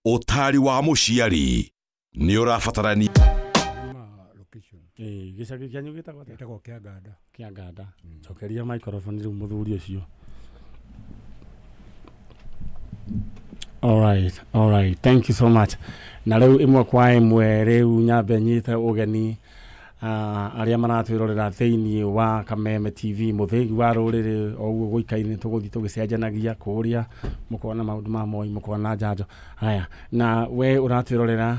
Ũtaari wa mũciari nĩ ũrabatarania. Location. Ĩĩ, gĩcagi kĩanyu gĩtagwo atĩa? Gĩtagwo Kĩanganda. Kĩanganda. Cokeria microphone rĩu mũthuri ũcio. Alright, alright. Thank you so much. Na rĩu ĩmwe kwa ĩmwe rĩu nyambe nyite ũgeni arĩa maratwĩrorera thĩinĩ wa Kameme TV mũthĩgi wa rũrĩrĩ o ũguo gũikaire nĩ tũgũthiĩ tũgĩcenjanagia kũrĩa mũkona maũndũ ma Moi mũkona njanjo haya na we ũratwĩrorera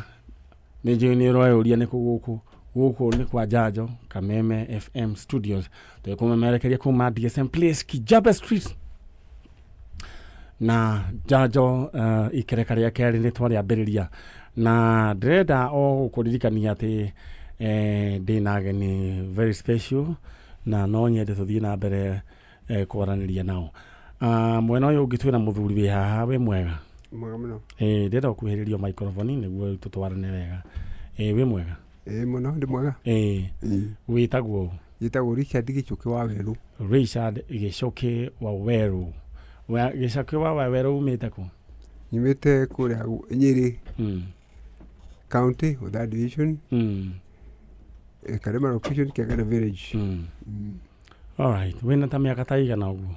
nĩ njũĩ nĩ ũreyũria nĩ kũ gũkũ gũkũ nĩ kwa njanjo Kameme FM Studios twĩkũmemerekeria kuma DSM Place Kijabe Street na njanjo ikereka rĩa kerĩ nĩ twarĩambĩrĩria na ndĩrenda o gũkũririkania atĩ ndĩna ageni very special na no nyende tũthiĩ na mbere kwaranĩria nao. Mwena ũyũ ũngĩ twĩna mũthuri wĩ haha wĩ mwega? Mwega mũno. Ndĩrenda ũkuhĩrĩrio microphone nĩguo tũtwarane wega. Wĩ mwega? Mũno ndĩ mwega. Wĩtagwo ũ? Njĩtagwo Richard Gĩchũkĩ wa Werũ. Richard Gĩchũkĩ wa Werũ. Gĩchũkĩ wa Werũ umĩte kũ? Nyumĩte kũrĩa Nyĩrĩ County, Othaya Division. Karema location, Kĩanganda Village. All right. Wĩna ta mĩaka ta igana ũguo?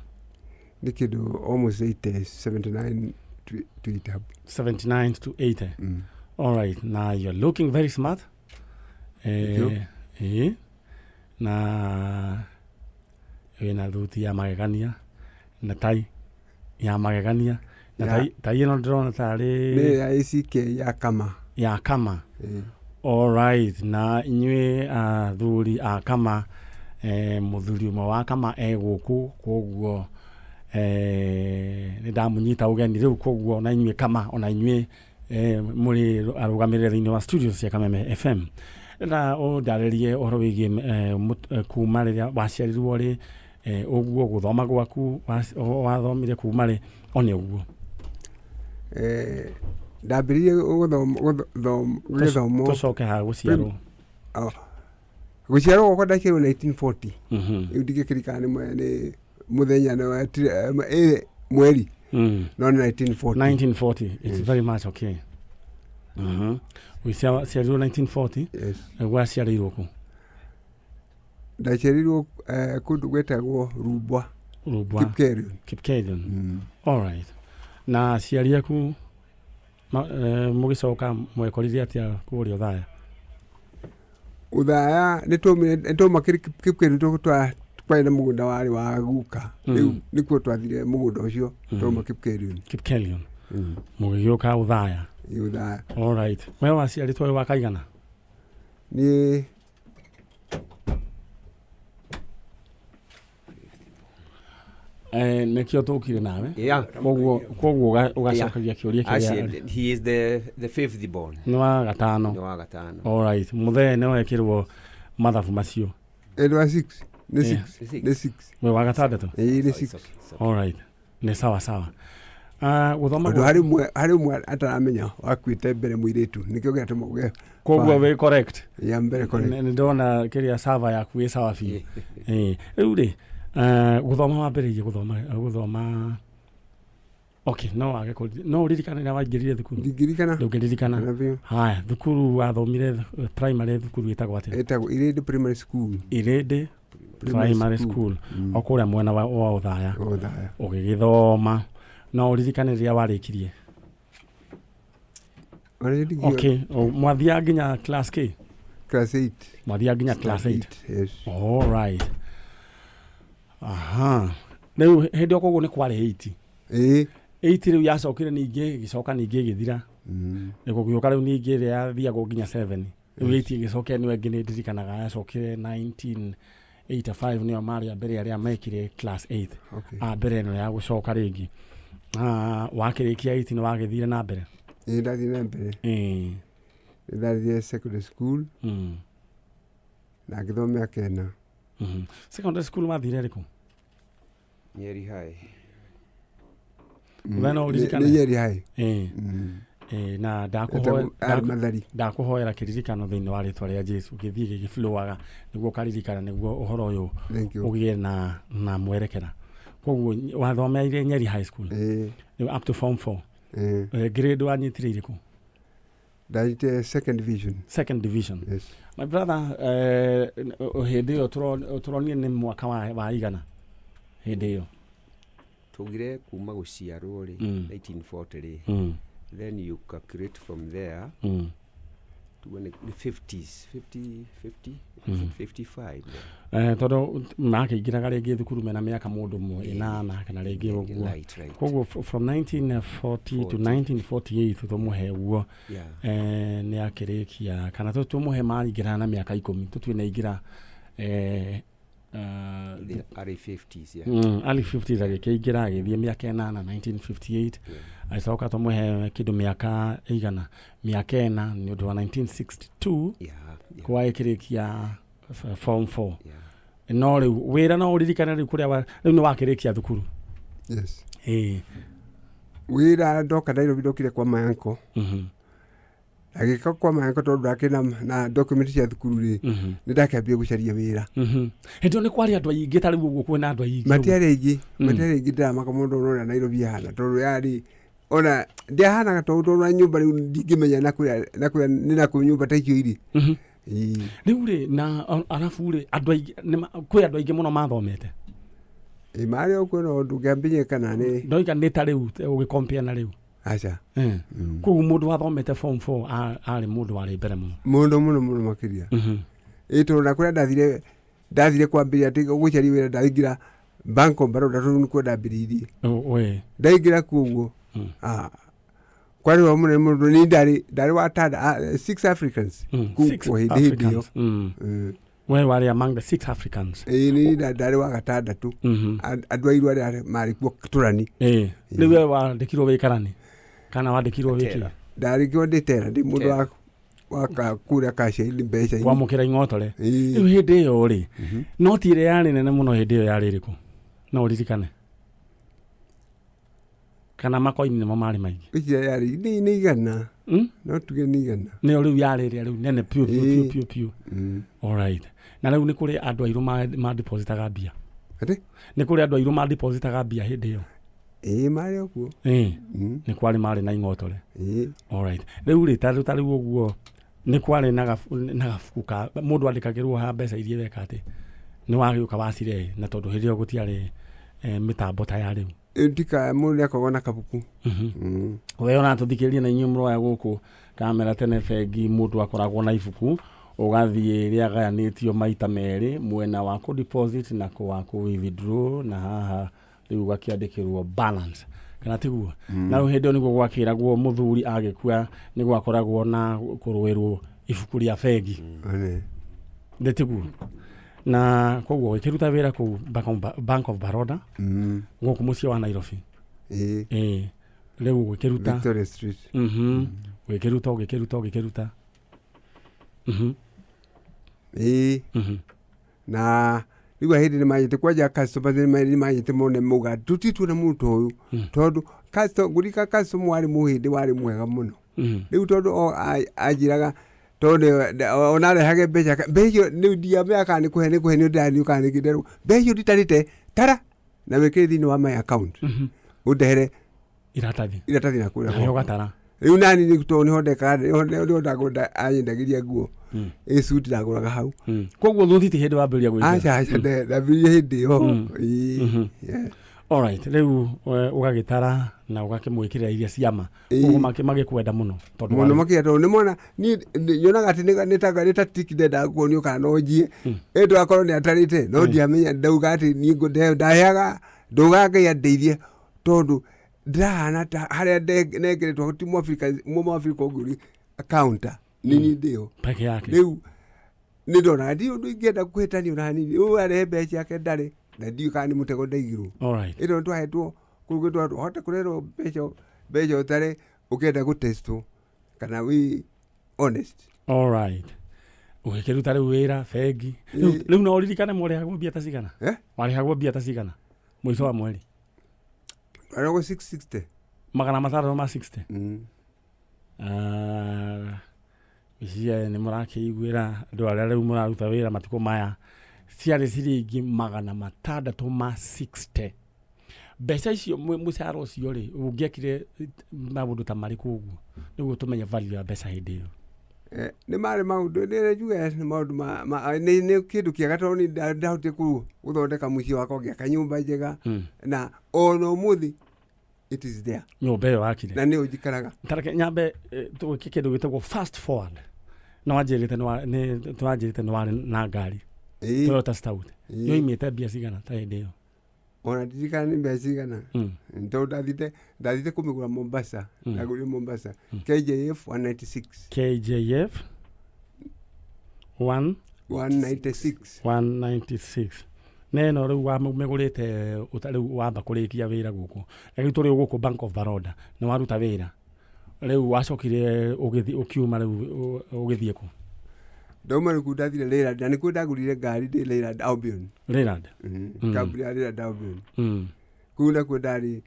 Nĩ kĩndũ almost 80, 79 to 80 hapo. 79 to 80. All right. Now you're looking very smart. Thank you. Na wĩna thuti ya magegania na tai ya magegania na tai ĩno ndĩrona tarĩ Nĩ ya ACK ya Kama. Ya Kama. All right. Na inyuĩ athuri a Kama, mũthuri ũmwe wa Kama e gũkũ, koguo nĩ ndamũnyita ũgeni rĩu, koguo na inyuĩ Kama, ona inyuĩ mũrĩ arũgamĩrĩri thĩinĩ wa studios cia Kameme FM. Na ũndarĩrie ũhoro wĩgiĩ kuma rĩrĩa waciarirwo rĩ, ũguo gũthoma gwaku wathomire kuma rĩ, one ũguo. Ndambĩrĩirie gĩthomo. Tũcoke haha gũciarwo. Gũciarwo gwakwa ndaciarirwo 1940. Rĩu ndingĩkĩririkana nĩ mũthenya nĩ wa mweri. No nĩ 1940. 1940. It's Yes. very much okay. Ũciarirwo 1940? Yes. Waciarĩirwo kũ? Ndaciarirwo kũndũ gwetagwo Rumbwa. Rumbwa. Kipkelion. Kipkelion. All right. Na aciari aku mũgĩcoka mwekorire atĩa kũrĩa Othaya? Othaya nĩ twauma Kipkelion kwarĩ na mũgũnda warĩ wa guka. Rĩu nĩkuo twathire mũgũnda ũcio, twauma Kipkelion. Kipkelion. Mũgĩgĩũka Othaya. Ĩ, Othaya. All right. We waciarĩtwo wĩ wa kaigana? Niĩ Nĩkĩo tũkire nawe. Yeah. Koguo ũgacokagia kĩũria kĩrĩa Actually, he is the fifth born. Nĩ wa gatano. Nĩ wa gatano. All right. Mũthee nĩ wekĩrwo mathabu macio. Nĩ wa 6. Nĩ Yeah. 6. Nĩ 6. Wĩ wa gatandatũ? Ĩĩ, nĩ It's 6. okay, it's okay. All right. Nĩ sawa sawa. Gũthoma Tondũ harĩ ũmwe ataramenya wakuĩte mbere mũirĩtu, nĩkĩo gĩatũma uge Koguo wĩ correct. Ya mbere correct. Nĩ ndona kĩrĩa server yaku ĩ sawa biũ. Rĩu rĩ, gũthoma wambĩrĩirie gũthoma Okay, no wage kũririkana. No ũririkane rĩrĩa waingĩrire thukuru? Ndingĩririkana. Ndũngĩririkana. Kana biũ. Haya, thukuru wathomire primary thukuru ĩtagwo atĩa? Ĩtagwo Irĩndĩ Primary School. Irĩndĩ Primary School. O kũrĩa mwena wa Othaya. Othaya. Ũgĩgĩthoma. No ũririkane rĩrĩa warĩkirie? Okay, mwathiaga nginya class K? Class 8. Mwathiaga nginya class 8. Yes. All right. Aha. Rĩu hĩndĩ ĩyo koguo nĩ kwarĩ 8. Ĩĩ. 8 rĩu yacokire ningĩ, ĩgĩcoka ningĩ ĩgĩthira. Nĩ gũgĩũka rĩu ningĩ ĩrĩa yathiagwo nginya 7. Rĩu 8 ĩgĩcoka nĩyo ĩngĩ nĩ ndirikanaga yacokire 1985 nĩyo marĩ a mbere arĩa mekire class 8. Okay. A mbere ĩno ya gũcoka rĩngĩ. Wakĩrĩkia 8 nĩ wagĩthire na mbere? Ĩĩ, ndathire na mbere. Ĩĩ. Nĩ ndathire secondary school. Na ngĩthoma mĩaka ĩna. Secondary school wathire rĩkũ? Nyeri High. We no ũririkane? Nĩ Nyeri High. Ĩĩ. Ĩĩ, na Etagwo Al Mathari. ndakũhoera kĩririkano thĩinĩ wa rĩtwa rĩa Jesu gĩthiĩ gĩgĩflowaga nĩguo ũkaririkana nĩguo ũhoro ũyũ Thank you. ũgĩe na mwerekera. Koguo wathomeire Nyeri High School. Ĩĩ. Rĩu up to form 4. Grade wanyitire irĩkũ? Ndanyitire second division. Second division. Yes. My brother, hĩndĩ ĩyo tũronire nĩ mwaka wa igana hĩndĩ ĩyo. Tugire kuma guciarwo ri, 1940 ri, then you calculate from there to when the 50s, 50, 50, 55 there. Tondũ makĩingĩraga rĩngĩ thukuru mena mĩaka mũndũ ũmwe ĩnana kana rĩngĩ ũguo. Right. Koguo from 1940 to 1948 tũmũhe ũguo. Nĩ akĩrĩkia kana tũmũhe maingĩra na mĩaka 10 tũtue nĩ aingĩra The early 50s, yeah. Early 50s agĩkĩingĩra agĩthiĩ mĩaka 8 1958. Agĩcoka tũmũhe kĩndũ mĩaka ĩigana, mĩaka 4 nĩ ũndũ wa 1962 kwa ĩkĩrĩkia form 4. No rĩu wĩra no ũririkane rĩu kũrĩa rĩu nĩ wakĩrĩkia thukuru? Yes. Ĩĩ. Wĩra ndoka Nairobi ndokire kwa mayanko. Agĩka kwa mayanko tondũ ndakĩ na document cia thukuru rĩ, nĩ ndakĩambia gũcaria wĩra. Hĩndĩ ĩyo nĩ kwarĩ andũ aingĩ ta rĩu ũguo kwĩna andũ aingĩ? Matiarĩ aingĩ, matiarĩ aingĩ. Ndĩramaka mũndũ ũrĩa Nairobi ihana tondũ yarĩ ona ndiahanaga tondũ na nyũmba rĩu ndingĩmenya na kũrĩa na kũrĩa nĩ na kũu nyũmba ta icio irĩ. Rĩu rĩ na arabu rĩ andũ aingĩ kwĩ andũ aingĩ mũno mathomete? Ĩ marĩ o kwĩna ũndũ ũngĩambĩnyia kana nĩ ndoiga nĩ ta rĩu ũgĩkompea na rĩu. Aca. Koguo mũndũ wathomete form 4 arĩ mũndũ warĩ mbere mũno. Mũno mũno mũno makĩria. Ĩ tondũ na kũrĩa ndathire kwambĩrĩria atĩ gũcaria wĩra ndaingĩra Bank of Baroda tondũ nĩkuo ndambĩrĩirie. Ndaingĩra kuo ũguo, kwarĩ wa mũnene mũno nĩ ndarĩ wa tada 6 Africans kũu hĩndĩ ĩyo. We warĩ among the 6 Africans? Ĩ nĩ ndarĩ wa gatandatũ. Andũ airũ arĩa marĩ kuo tũrani. Rĩu we wandĩkirwo wĩ karani kana wandĩkirwo wĩ kĩ? Ndarĩkirwo ndĩ tera, ndĩ mũndũ wa kũrĩa kacia-inĩ mbeca-inĩ. Kwamũkĩra ing'otore. Rĩu hĩndĩ ĩyo rĩ, noti ĩrĩa yarĩ nene mũno hĩndĩ ĩyo yarĩ ĩrĩkũ? No ũririkane? Kana makoini nĩmo marĩ maingĩ? Icio yarĩ nĩ igana. No tuge nĩ igana. Nĩyo rĩu yarĩ ĩrĩa rĩu nene piũ piũ piũ piũ. All right. Na rĩu nĩ kũrĩ andũ airũ ma depositaga mbia? Atĩ? Nĩ kũrĩ andũ airũ ma depositaga mbia hĩndĩ ĩyo? Ĩĩ marĩ o kuo. Nĩ kwarĩ marĩ na ing'otore. All right. Rĩu rĩ ta rĩu ũguo nĩ kwarĩ na gabuku ka mũndũ andĩkagĩrwo ha mbeca iria weka atĩ nĩ wagĩũka wacire na tondũ hĩndĩ ĩyo gũtiarĩ mĩtambo ta ya rĩu. Ndika mũndũ nĩakoragwo na kabuku. We ona tũthikĩrĩrie na inyuĩ mũroya gũkũ kamera tene bengi mũndũ akoragwo na ibuku ũgathiĩ rĩagayanĩtio maita merĩ mwena wa kũ deposit na wa kũ withdraw na haha rĩu ũgakĩandĩkĩrwo balance kana tiguo? Na rĩu hĩndĩ ĩyo nĩguo gwakĩragwo mũthuri agĩkua nĩ gwakoragwo na kũrũĩrwo ibuku rĩa bengi. Nĩ tiguo? Na koguo ũgĩkĩruta wĩra kũu Bank of Baroda gũkũ mũciĩ wa Nairobi. Rĩu ũgĩkĩruta Victoria Street. Ũgĩkĩruta ũgĩkĩruta ũgĩkĩruta. Na rĩu hĩndĩ nĩ manyĩte kwanja customers nĩ manyĩte mũno mauga tũtituona mũndũ ũyũ tondũ ngũrika customer warĩ mũhĩndĩ warĩ mwega mũno. Rĩu tondũ anjĩraga tondũ ona arehage mbeca mbeca icio rĩu ndiamenya kana nĩ kũhe nĩ kũhe nĩ ndĩraniũ kana nĩ kĩnderũ mbeca icio nditarĩte tara na wĩkĩre thĩinĩ wa my account ũndehere iratathi iratathi na kũrĩa nawe ũgatara. Rĩu nani nĩ tondũ nĩho ndekaga nĩho ndagũra anyendagĩria nguo ĩ suti ndagũraga hau. Koguo thuti ti hĩndĩ wambĩrĩria gwĩkĩra? Aca aca, ndambĩrĩirie hĩndĩ ĩyo. Alright, rĩu ũgagĩtara na ũgakĩmwĩkĩrĩra iria ciama koguo magĩkwenda mũno tondũ mũno makĩria tondũ nĩmona niĩ nyonaga atĩ nĩ ta tiki ndendaga kuonio kana no njiĩ ĩndũ akorwo nĩ atarĩte no ndiamenya ndauga atĩ niĩ ndaheaga ndaugaga Ngai andeithie tondũ ndĩrahana ta harĩa nengeretwo ti Mũafrika Mũafrika ũngĩ ũrĩ counter nĩ niĩ ndĩho peke yake. Rĩu nĩ ndonaga ndi ũndũ ingĩenda kũhĩtania ona hanini ũyũ arehe mbeca ciake ndarĩ na ndiũĩ kana nĩ mũtego ndaigirwo. Alright. Ĩno twahetwo kũu gwĩtwo hote kũrerwo mbeca ũtarĩ ũkĩenda gũtestwo kana wĩ honest. Alright. Ũgĩkĩruta rĩu wĩra bengi. Rĩu no ũririkane mwarĩhagwo mbia ta cigana? Warĩhagwo mbia ta cigana mũico wa mweri? Arĩhagwo 660. 660 ma 60. Icia nĩ mũrakĩiguĩra andũ arĩa rĩu mũraruta wĩra matukũ maya ciarĩ ciringi 660 ma 60 Mbeca icio mũcara ũcio rĩ, ũngĩekire maũndũ ta marĩkũ ũguo nĩguo tũmenye value ya mbeca hĩndĩ ĩyo? Nĩ marĩ maũndũ nĩ njuge nĩ maũndũ nĩ kĩndũ kĩega tondũ nĩ ndahotire gũthondeka mũciĩ wakwa, ngĩaka nyũmba njega na ona ũmũthĩ it is there. Nyũmba ĩyo wakire. Na nĩyo njikaraga. Tareke nyambe tũgĩke kĩndũ gĩtagwo fast forward. Nĩ wanjĩrĩte nĩ warĩ na ngari. Toyota Stout. Yoimĩte mbia cigana ta hĩndĩ ĩyo? Ona ndirikana nĩ mbia cigana. Tondũ ndathite kũmĩgũra Mombasa. Ndagũrire Mombasa. KJF 196. KJF 196. 196. Neno rĩu wamĩgũrĩte rĩu wamba kũrĩkia wĩra gũkũ. Rĩu tũrĩ gũkũ Bank of Baroda nĩ waruta wĩra. Rĩu wacokire ũgĩthiĩ ũkiuma rĩu ũgĩthiĩ kũ? Ndauma rĩu ndathire Leyland na nĩkuo ndagũrire ngari ndĩ Leyland Albion. Leyland? Kambuni ya Leyland Albion. Kũu nakuo ndarĩ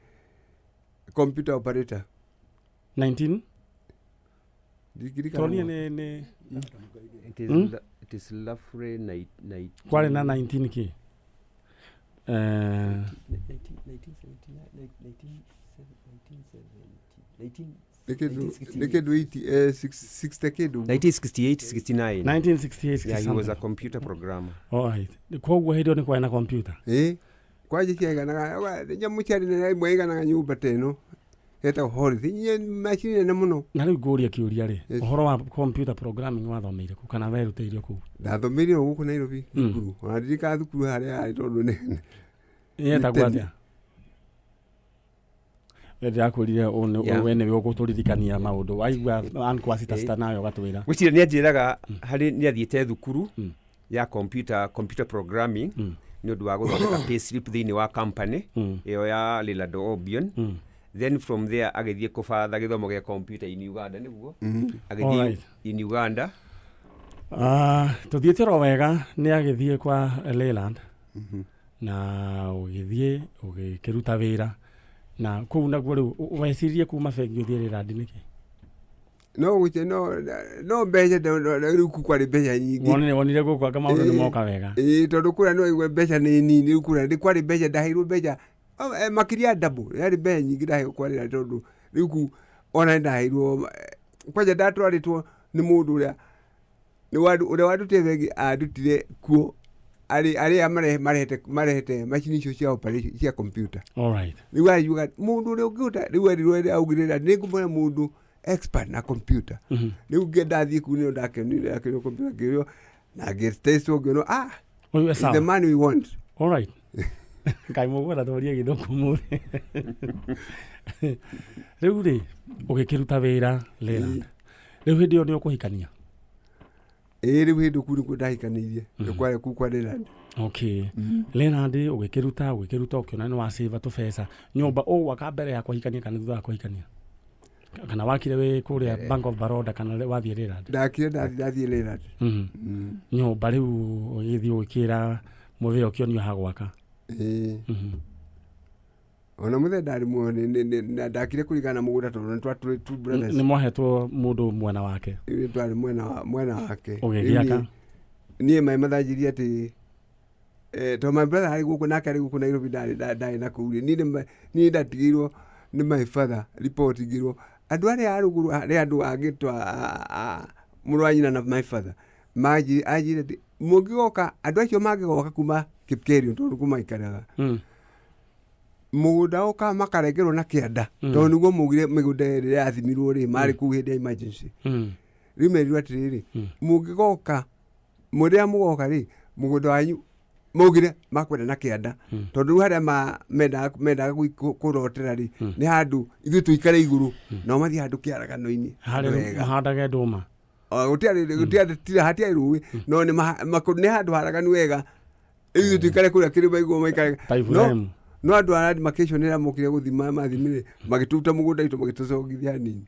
computer operator. 19? Ndirikana Tuonie mwaka. nĩ It is roughly 19. Kwarĩ na 19 kĩ? 19 kĩndũ 60 kĩndũ. 1968, 69. 1968, Yeah, he was a something. computer programmer. All right. Koguo hĩndĩ ĩyo nĩ kwarĩ na computer. Kwanja ciaiganaga nyamũ ciarĩ nene ĩmwe ĩiganaga nyũmba ta ĩno ĩtagwo Horith. Macini nene mũno. Na rĩu ngũrie kĩũria rĩ, Yes. ũhoro wa computer programming wathomeire kũ kana werutĩire kũ? Ndathomeire o gũkũ Nairobi thukuru. Ona ndirikana thukuru harĩa yarĩ tondũ nĩ Yetagwo Nĩ atĩa? Ndĩrakwĩrire we nĩwe ũgũtũririkania maũndũ. Waigua Ann sita sita nawe ũgatwĩra. Gwĩciria nĩ anjĩraga harĩ nĩ athiĩte thukuru ya computer programming nĩ ũndũ wa gũthondeka payslip thĩinĩ wa company ĩyo ya Leyland Albion. Then from there agĩthiĩ kũbatha gĩthomo gĩa computer in Uganda nĩguo. Agĩthiĩ in Uganda. Tũthiĩte oro wega nĩ agĩthiĩ kwa Leyland na ũgĩthiĩ ũgĩkĩruta wĩra na kũu naguo rĩu wecirie kuma bengi ũthiĩ Leyland nĩkĩ? No gũche no mbeca rĩu kũu kwarĩ mbeca nyingĩ. Wonire gũkũ anga maũndũ nĩ moka wega. Tondũ kũrĩa no waigua mbeca nĩ nini, rĩu kũrĩa nĩ kwarĩ mbeca, ndaheirwo mbeca makĩria ya double, yarĩ mbeca nyingĩ ndaheirwo kwa Leyland tondũ rĩu kũu ona nĩ ndaheirwo kwanja ndatwarĩtwo nĩ mũndũ ũrĩa ũrĩa wandutire bengi andutire kuo arĩa marehete macini icio cia operation cia computer. All right. Rĩu ariuga mũndũ ũrĩa ũngĩhota rĩu erirwo augire nĩ ngũmwĩra mũndũ expert na computer. Rĩu ndathiĩ kũu nĩyo ndakenire akĩrwo computer ngĩrwo na ngĩtestwo ngĩonwo Ũyũ e is sawa. the man we want. All right. Ngai mũgwenda tũrie gĩthũngũ mũthĩ. Rĩu rĩ ũgĩkĩruta wĩra Leyland. Rĩu hĩndĩ ĩyo nĩ ũkũhikania? Rĩu hĩndĩ kũu nĩkuo ndahikanĩirie. Kwarĩ kũu kwa Leyland. Okay. Leyland ũgĩkĩruta ũkĩona nĩ wasave tũbeca. Nyũmba ũgwaka mbere ya kũhikania kana thutha wa kũhikania? Kana wakire wĩ kũrĩa Bank of Baroda kana wathiĩ Leyland? Ndakire ndathiĩ Leyland. Nyũmba rĩu ũgĩthiĩ ũgĩkĩra mũthee ũkĩonio ha gwaka. Ona mũthee ndarĩ muoyo ndakire kũringana na mũgũnda tondũ nĩ twatũrĩ two brothers. Nĩ mwahetwo mũndũ mwena wake. Nĩ twarĩ mwena wake. Ũgĩgĩaka? Niĩ my mother anjĩrire atĩ tondũ my brother arĩ gũkũ nake arĩ gũkũ Nairobi ndarĩ na kũu rĩ. Niĩ ndatigĩirwo nĩ my father report ngĩrwo andũ arĩa a rũgũrũ arĩa andũ angĩ mũrũ wa nyina na my father anjĩrire atĩ mũngĩgoka andũ acio mangĩgoka kuma Kipkerio tondũ kũu maikaraga. Mũgũnda ũka makarengerwo na kĩanda tondũ nĩguo maugire mĩgũnda ĩrĩa yathimirwo rĩ marĩ kũu hĩndĩ ya emergency. Rĩu merirwo atĩrĩrĩ mũngĩgoka mũrĩa mũgoka rĩ mũgũnda wanyu maugire makwenda na kĩanda tondũ rĩu harĩa mendaga kũrotera rĩ nĩ handũ ithuĩ tũikare igũrũ nao mathiĩ handũ kĩaragano-inĩ Harĩa mahandage ndũma. Gũtiarĩ rũĩ no nĩ handũ haraganu wega ithuĩ tũikare kũrĩa kĩrĩma igũrũ maikare. Ta Ibrahim. No andũ a demarcation ĩrĩa mokire gũthima mathimire magĩtũruta mũgũnda witũ magĩtũcongithia hanini.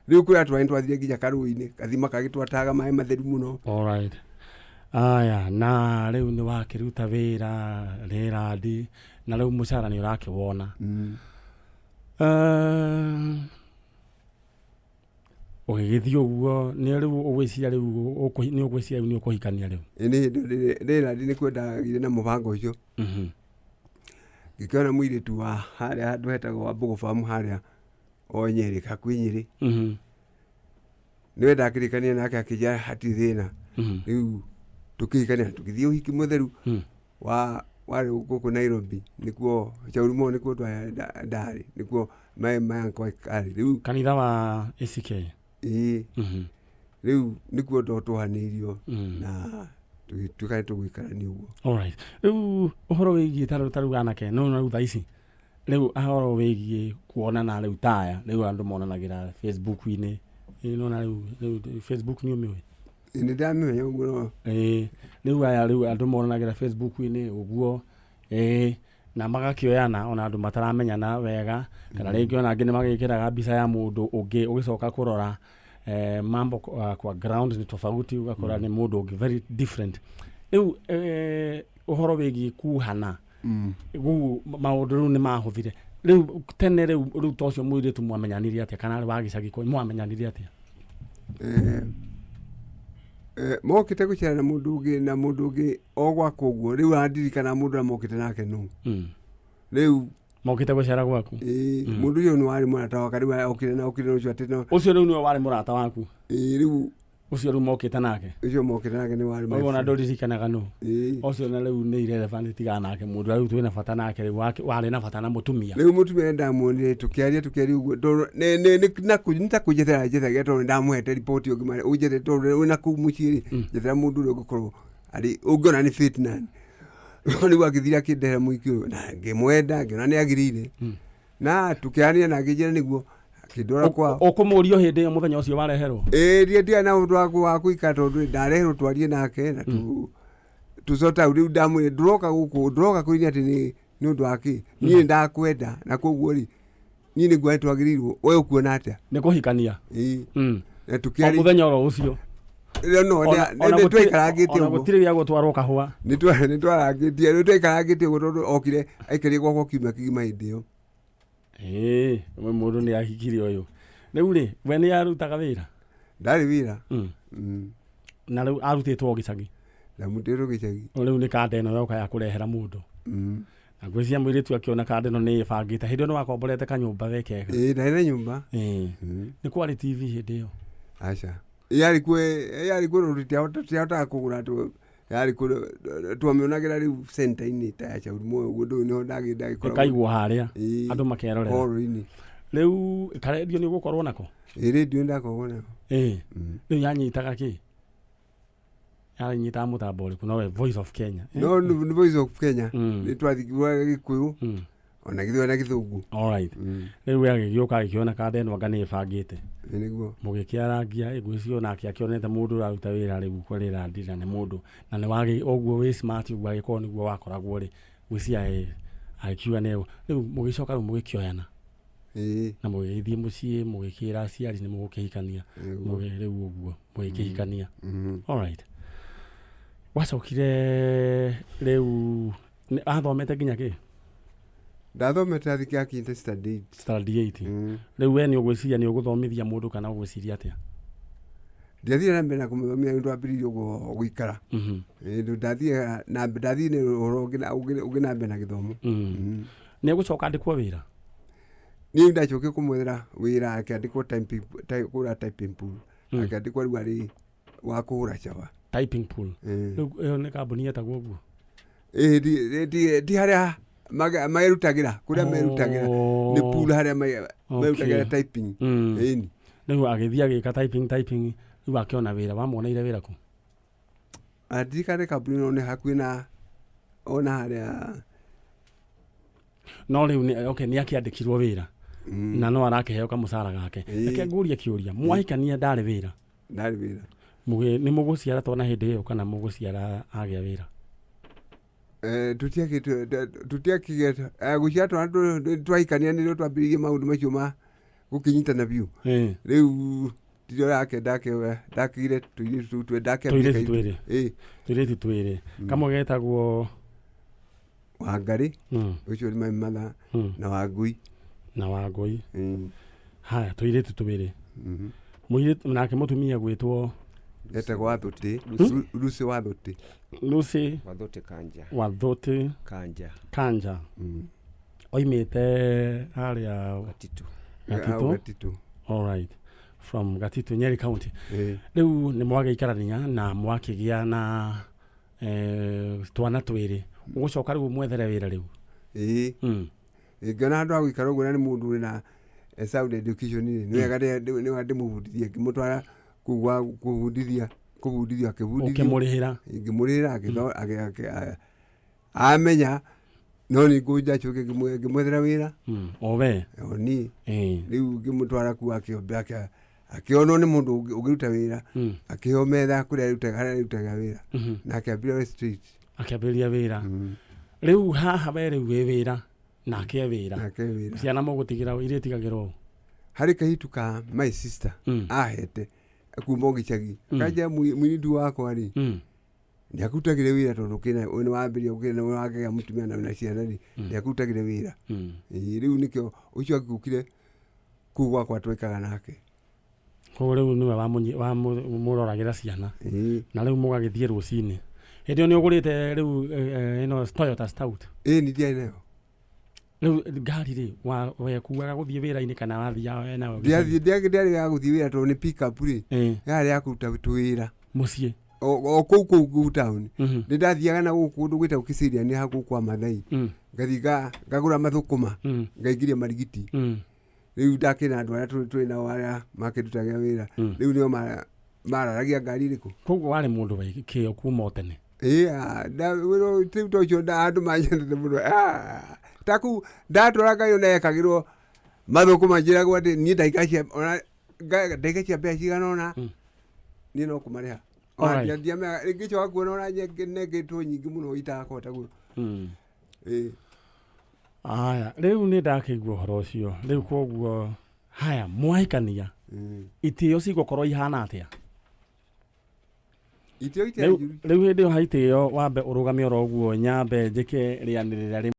Rĩu kũrĩa twarĩ nĩtwathire nginya karũĩ-inĩ gathima kagĩtwataga maĩ matheru mũno. All right. Aya na rĩu nĩ wakĩruta wĩra Leyland na rĩu mũcara nĩ ũrakĩwona. Ũgĩgĩthiĩ ũguo nĩ rĩu ũgwĩciria rĩu nĩ ũgwĩciria rĩu nĩ ũkũhikania rĩu? Nĩ hĩndĩ Leyland nĩkuo ndagĩire na mũbango ũcio. Ngĩkĩona mũirĩtu wa harĩa handũ hetagwo wa Mbogo Farm harĩa o Nyĩrĩ, hakuhĩ Nyĩrĩ. Nĩwe ndakĩrĩkania nake akĩnjĩra hatirĩ thĩna. Rĩu tũkĩhikania, tũgĩthiĩ ũhiki mũtheru wa warĩ gũkũ Nairobi, nĩkuo Shauri Moyo, nĩkuo ndarĩ, nĩkuo my uncle arĩ rĩu. Kanitha wa ACK? Ĩĩ. Rĩu nĩkuo ndotũhanĩirio na tũgĩtuĩka nĩ tũgũikarania ũguo. Alright. Rĩu ũhoro wĩgiĩ ta rĩu anake no rĩu thaa ici rĩu ũhoro wĩgiĩ kuonana rĩu taya rĩu andũ monanagĩra Facebook-inĩ. Ĩĩ, nĩwona rĩu Facebook nĩ ũmĩũĩ? Nĩ ndamĩmenya ũguo no. Ĩĩ, rĩu aya rĩu andũ monanagĩra Facebook-inĩ ũguo, ĩĩ, na magakĩoyana ona andũ mataramenyana wega, kana rĩngĩ ona angĩ nĩ magĩkĩraga mbica ya mũndũ ũngĩ, ũgĩcoka kũrora mambo kwa ground ni tofauti, ũgakora nĩ mũndũ ũngĩ very different. Rĩu ũhoro wĩgiĩ kuhana rĩu maũndũ rĩu nĩ mahũthire. Rĩu tene rĩu ta ũcio mũirĩtu mwamenyanire atĩa, kana wa gĩcagi kwanyu mwamenyanire atĩa? Mokĩte gũcera na mũndũ ũngĩ, na mũndũ ũngĩ o gwakwa ũguo. Rĩu andirikana mũndũ ũrĩa mokĩte nake nũ. Rĩu mokĩte gũcera gwaku? Ĩĩ, mũndũ ũcio nĩ warĩ mũrata wakwa, rĩu okire na okire ũcio atĩ no. Ũcio rĩu nĩwe warĩ mũrata waku? Ĩĩ, rĩu ũcio rĩu mokĩte nake? Ũcio mokĩte nake nĩ warĩ my Ũguo ona friend. ndũririkanaga nũ? Ĩĩ. Ũcio na rĩu nĩ irrelevant, tiga nake mũndũ rĩu twĩna bata nake rĩu warĩ na bata na mũtumia. Rĩu mũtumia ndamuonire tũkĩaria ũguo, tondũ nĩ ta kũnjethera njethagia, tondũ nĩndamũhete riboti ũngĩ ũnjethere, tondũ wĩna kũu mũciĩ rĩ, njethera mũndũ ũrĩa ũngĩkorwo arĩ ũngĩona nĩ fit nani. Rĩu agĩthire akĩndehera mũhiki ũyũ na ngĩmwenda, ngĩona nĩ agĩrĩire. Na tũkĩaranĩria na akĩnjĩra nĩguo, akĩndwara kwao. Ũkũmũrio hĩndĩ ĩyo mũthenya ũcio wareherwo? Ĩĩ, ndiarĩ na ũndũ wa gũikara, tondũ ndareherwo twarie nake na tũcota rĩu ndamwĩra ndũroka gũkũ, ndũroka kũrĩ niĩ atĩ nĩ ũndũ wa kĩ? Niĩ nĩ ndakwenda, na koguo rĩ, niĩ nĩguo twagĩrĩirwo, we ũkuona atĩa? Nĩ kũhikania? Ĩĩ. Na O tũkĩaria mũthenya oro ũcio? No, nĩ twaikarangĩte Ona ũguo. gũtirĩ gĩa gũtwarwo kahũa. Nĩ twarangĩtie, nĩ twaikarangĩte ũguo tondũ okire aikarire gwakwa kiumia kĩgima hĩndĩ ĩyo. Ĩĩ, mũndũ nĩ ahikire ũyũ. Rĩu rĩ, we nĩ arutaga wĩra? Ndarĩ wĩra. Na rĩu arutĩtwo gĩcagi? Ndamũrutĩtwo gĩcagi. Rĩu nĩ kanda ĩno yoka ya kũrehera mũndũ. Na ngwĩciria mũirĩtu akĩona kanda ĩno nĩ ĩbangĩte. Hĩndĩ ĩyo nĩ wakomborete kanyũmba we kega. Ĩĩ, ndarĩ na nyũmba. Ĩĩ. Nĩ kwarĩ TV hĩndĩ ĩyo? Aca. Yarĩ kuo, yarĩ kuo no tũtiahotaga kũgũra, yarĩ kuo, twamĩonagĩra rĩu center-inĩ ta ya Shauri Moyo ũguo, ndũĩ nĩho ndagĩkoragwo. Ĩkaigwo harĩa, Ĩĩ. andũ makerorera. Hall-inĩ. Rĩu karendio nĩ ũgũkorwo nako? Ĩĩ, rendio nĩndakoragwo nayo. Ĩĩ. Rĩu yanyitaga kĩ? Yanyitaga mũtambo ũrĩkũ? No we Voice of Kenya. No, nĩ Voice of Kenya. Nĩ twathikĩrĩria Gĩkũyũ, ona gĩthweri na Gĩthũngũ. Alright. Rĩu we agĩgĩũka agĩkĩona kanda ĩno anga nĩ ĩbangĩte. Ĩĩ, nĩguo. Mũgĩkĩarangia, ngwĩciria onake akĩonete mũndũ ũraruta wĩra rĩu kwerĩra ndira nĩ mũndũ. Na nĩ wagĩ, ũguo wĩ smart ũguo agĩkorwo nĩguo wakoragwo rĩ, ngwĩciria agĩkiuga nĩ rĩu mũgĩcoka rĩu mũgĩkĩoyana. Ĩĩ. Na mũgĩgĩthiĩ mũciĩ, mũgĩkĩra aciari nĩ mũgũkĩhikania. Rĩu ũguo, mũgĩkĩhikania. Alright. Gwacokire rĩu, athomete nginya kĩ? Ndathomete athi kĩa kinya standard 8. Standard 8. Rĩu we nĩ ũgwĩciria nĩ ũgũthomithia mũndũ kana ũgwĩciria atĩa? Ndiathire na mbere na kũmũthomithia, nĩ twambĩrĩirie ũguo gũikara. Ĩĩ, ndathire na ndathire ũhoro ũngĩ na mbere na gĩthomo. Nĩ egũcoka andĩkwo wĩra? Niĩ ndacokire kũmwethera wĩra, akĩandĩkwo kũrĩa typing pool. Akĩandĩkwo rĩu arĩ wa kũhũra caba. Typing pool. Rĩu ĩyo nĩ kambuni yetagwo ũguo? Ĩĩ, ti harĩa merutagĩra, kũrĩa merutagĩra. Nĩ pool harĩa merutagĩra typing. Ĩni. Rĩu agĩthiĩ agĩka typing, rĩu akĩona wĩra, wamuoneire wĩra kũ? Ndirikane kambuni ĩno nĩ hakuhĩ na ona harĩa. No rĩu nĩ, okay, nĩ akĩandĩkirwo wĩra. Na no arakĩheo kamũcara gake. Reke ngũrie kĩũria, mwahikania ndarĩ wĩra? Ndarĩ wĩra. Nĩ mũgũciara twana hĩndĩ ĩyo kana mũgũciara agĩa wĩra? Tũtiakĩgĩa, gũciara twana twahikania nĩrĩo twambĩrĩirie maũndũ macio ma gũkĩnyitana biũ. Rĩu ndirĩ yake ndakĩgire tũirĩtu tũu twĩ, ndakĩambĩrĩria Tũirĩtu twĩrĩ. Ĩĩ. Tũirĩtu twĩrĩ. Kamwe getagwo Wangarĩ, ũcio nĩ my mother, na Wangui. Na Wangui. Haya, tũirĩtu twĩrĩ. Mũirĩtu nake mũtumia gwĩtwo Etagwo Wathũtĩ. Lucy Wathũtĩ. Lucy Wathũtĩ Kanja. Wathũtĩ Kanja. Kanja. Oimĩte harĩa Gatitu. Gatitu. Gatitu. All right, from Gatitu, Nyeri County. Ĩĩ. Rĩu nĩ mwagĩikarania na mwakĩgĩa na twana twĩrĩ, ũgũcoka rĩu mwethere wĩra rĩu? Ĩĩ. Ngĩona handũ ha gũikara ũguo na nĩ mũndũ wĩna sound education rĩ, nĩ wega nĩ wega ndĩmũbundithie. Ngĩmũtwara kũu gwa kũbundithia, kũbundithio, akĩbundithio. Ũkĩmũrĩhĩra? Ngĩmũrĩhĩra, amenya no nĩ ngũnjacoke ngĩmwethera wĩra. O we? O niĩ. Rĩu ngĩmũtwara kũu, akĩonwo nĩ mũndũ ũngĩruta wĩra. Akĩheo metha kũrĩa arutaga, harĩa arutaga wĩra. Na akĩambĩrĩria West Street. Akĩambĩrĩria wĩra. Rĩu haha we rĩu wĩ wĩra nake e wĩra? Nake wĩra. Ciana mũgũtigĩra, iria itigagĩrwo ũ? Harĩ kahitu ka my sister ahete kuma o gĩcagi. Kanja mũirĩtu wakwa rĩ, nĩakũrutagĩre wĩra tondũ kĩna nĩ wambĩrĩria kĩna wagĩa mũtumia na wĩna ciana rĩ, nĩakũrutagĩre wĩra. Ĩĩ, rĩu nĩkĩo ũcio agĩũkire kũu gwakwa twekaga nake. Koguo rĩu nĩwe wamũroragĩra ciana? Ĩĩ. Na rĩu mũgagĩthiĩ rũcinĩ, hĩndĩ ĩyo nĩ ũgũrĩte rĩu ĩno Toyota Stout? Ĩĩ, nĩ ndiarĩ nayo. Rĩu ngari rĩ, wekuaga gũthiĩ wĩra-inĩ kana wathiaga we nayo? Ndiathiĩ, ndiarĩ ya gũthiĩ wĩra tondũ nĩ pick up rĩ, yarĩ ya kũruta tũwĩra mũciĩ? O kũu town. Nĩ ndathiaga na gũkũ kũndũ gwĩtagwo Kĩcĩria, nĩ hagũkũ kwa Mathai. Ngathiĩ ngagũra mathũkũma, ngaingĩria marigiti. Rĩu ndakĩna andũ arĩa tũrĩ nao arĩa makĩndutagia wĩra. Rĩu nĩo mararagia ngari ĩrĩkũ. Koguo warĩ mũndũ wa kĩo kuma o tene? Ĩĩ, wĩra rĩu ta ũcio andũ manyendete mũno. Ta kũu ndatwara ngai ona ekagĩrwo mathũkũma, njĩragwo atĩ niĩ ndagĩka cia ona ndagĩka cia mbeca cigana ũna, niĩ no kũmarĩha. Alright. Ndiamenyaga ngĩcoka kuona ona nyengetwo nyingĩ mũno itakũhota gũ ĩĩ. Aya, rĩu nĩ ndakĩigua ũhoro ũcio. Rĩu koguo haya mwahikania, itĩo cigũkorwo ihana atĩa? Itĩo itiarĩ Rĩu njũru. rĩu hĩndĩ ĩyo ha itĩo, wambe ũrũgame oro ũguo, nyambe njĩke rĩanĩrĩra.